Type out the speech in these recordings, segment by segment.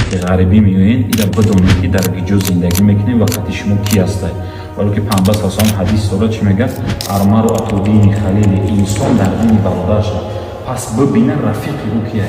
Ки ғарибӣ меоед, ира бидонед, ки дар киҷо зиндагӣ мекунед ва қати шумо ки ҳастай. Вале ки Паёмбар салам ҳадис дорад, чӣ мегӯяд? المرء على دين خليله, инсон дар дини бародараш. Пас бибина, рафиқи ӯ кия.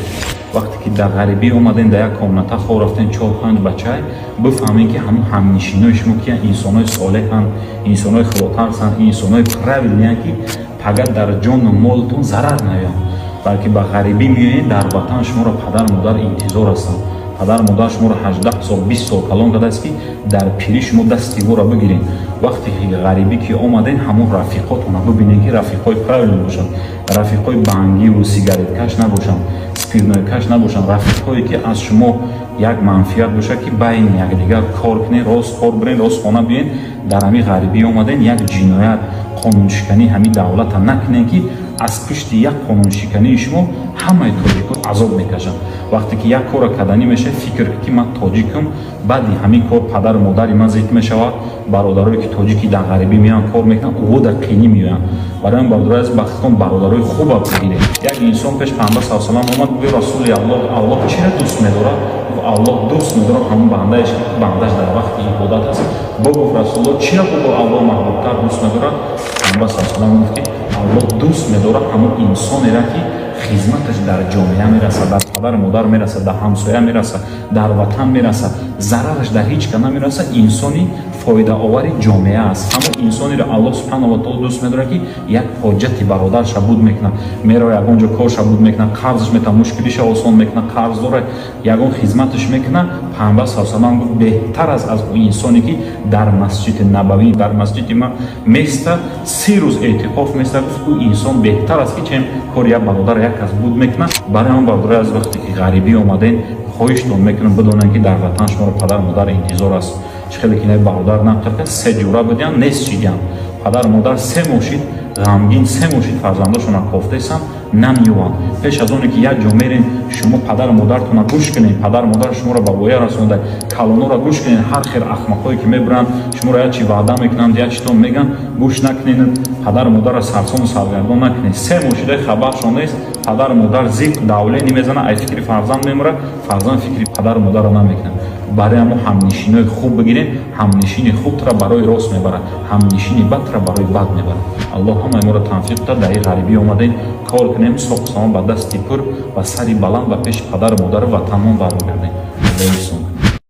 Вақте ки дар ғарибӣ омадем, дар як комната хоб рафтем, чор панҷ бачай, бифаҳмем, ки ҳамун ҳамнишинои шумо кия. Инсонои солеҳанд, инсонои худотарсанд, инсонои правильный анд, ки пага дар ҷону молтон зарар наёянд. Балки ба ғарибӣ меоед, дар ватан шуморо падару модар интизор ҳастанд. Падару модар шуморо 18 сол, 20 сол калон кардааст, ки дар пирӣ шумо дасти ӯро бигиред. Вақте ки ғарибӣ ки омадем, ҳамон рафиқотона бибинед, ки рафиқҳои правильный бошанд, рафиқҳои бангиву сигареткаш набошанд, спиртной каш набошанд, рафиқҳое ки аз шумо як манфиат бошад, ки байни якдигар кор кунед, рост кор бирен, рост хона биёен. Дар ҳамин ғарибӣ омадем, як ҷиноят, қонуншиканӣ ҳамин давлата накунед, ки аз пушти як қонуншикании шумо ҳамаи тоҷикон азоб мекашанд. Вақте ки як корро карданӣ мешавад, фикр, ки ман тоҷикам, баъди ҳамин кор падару модари ман зид мешавад, бародарое ки тоҷики дар ғарибӣ меоянд, кор мекунанд, ӯ дар қинӣ меоянд. Барои ҳамин, бародари азиз, бахтон бародарои хуба бигиред. Як инсон пеш Паёмбар са салам омад, гуфт: «Расули Аллоҳ, Аллоҳ чиро дӯст медорад?» Гуфт: «Аллоҳ дӯст медорад ҳамон бандаеш, ки бандаш дар вақти ибодат аст». Бо гуфт: «Расулуллоҳ, чиро бо Аллоҳ маҳбубтар дӯст медорад?» Паёмбар са салам гуфт, ки Аллоҳ дӯст медорад ҳамон инсонеро, ки хизматаш дар ҷомеа мерасад, дар падару модар мерасад, дар ҳамсоя мерасад, дар ватан мерасад, зарараш дар ҳеҷ ка намерасад, инсони фоидаовари ҷомеа аст. Ҳамон инсонеро Аллоҳ субҳанаҳу ва таоло дӯст медорад, ки як ҳоҷати бародарша буд мекунад, меро ягон ҷо корша буд мекунад, қарзаш метавад, мушкилиша осон мекунад, қарз дорад, ягон хизматаш мекунад. Паёмбар са салам гуфт, беҳтар аст аз инсоне, ки дар Масҷиди Набавӣ, дар масҷиди ма места, 30 рӯз эътикоф места. Гуфт, ӯ инсон беҳтар аст, ки чем кори як бародар як кас буд мекунад. Барои ҳамон, бародари аз, вақте ки ғарибӣ омадем, хоҳиштон мекунам, бидонем, ки дар ватан шуморо падару модар интизор аст. Чӣ хеле ки бародар нақл кард, се ҷура будиянд, нест шидиянд. Падару модар 3 моҳ шид ғамгин, 3 моҳ шид фарзандошона кофтаистанд, намеёбанд. Пеш аз оне ки як ҷо мерем, шумо падару модартона гӯш кунед. Падару модар шуморо ба воя расонда, калонора гӯш кунед. Ҳар хел ахмақҳое ки мебуранд, шуморо як чи ваъда мекунанд, як читон мегӯянд, гӯш накунед. Падару модарро сарсону саргардон накунед. 3 моҳ шида хабаршон нест, падару модар зиқ, давление мезанад, ай фикри фарзанд мемурад, фарзанд фикри падару модарро намекунад. Барои ҳамо ҳамнишинои хуб бигирем. Ҳамнишини хуб тура барои рост мебарад, ҳамнишини бад тура барои бад мебарад. Аллоҳ ҳамаи моро тавфиқ дад. Дар ин ғарибӣ омадем, кор кунем, соқу салом, ба дасти пур ва сари баланд ба пеши падару модару ватанмон бармегардем. Аллоҳ.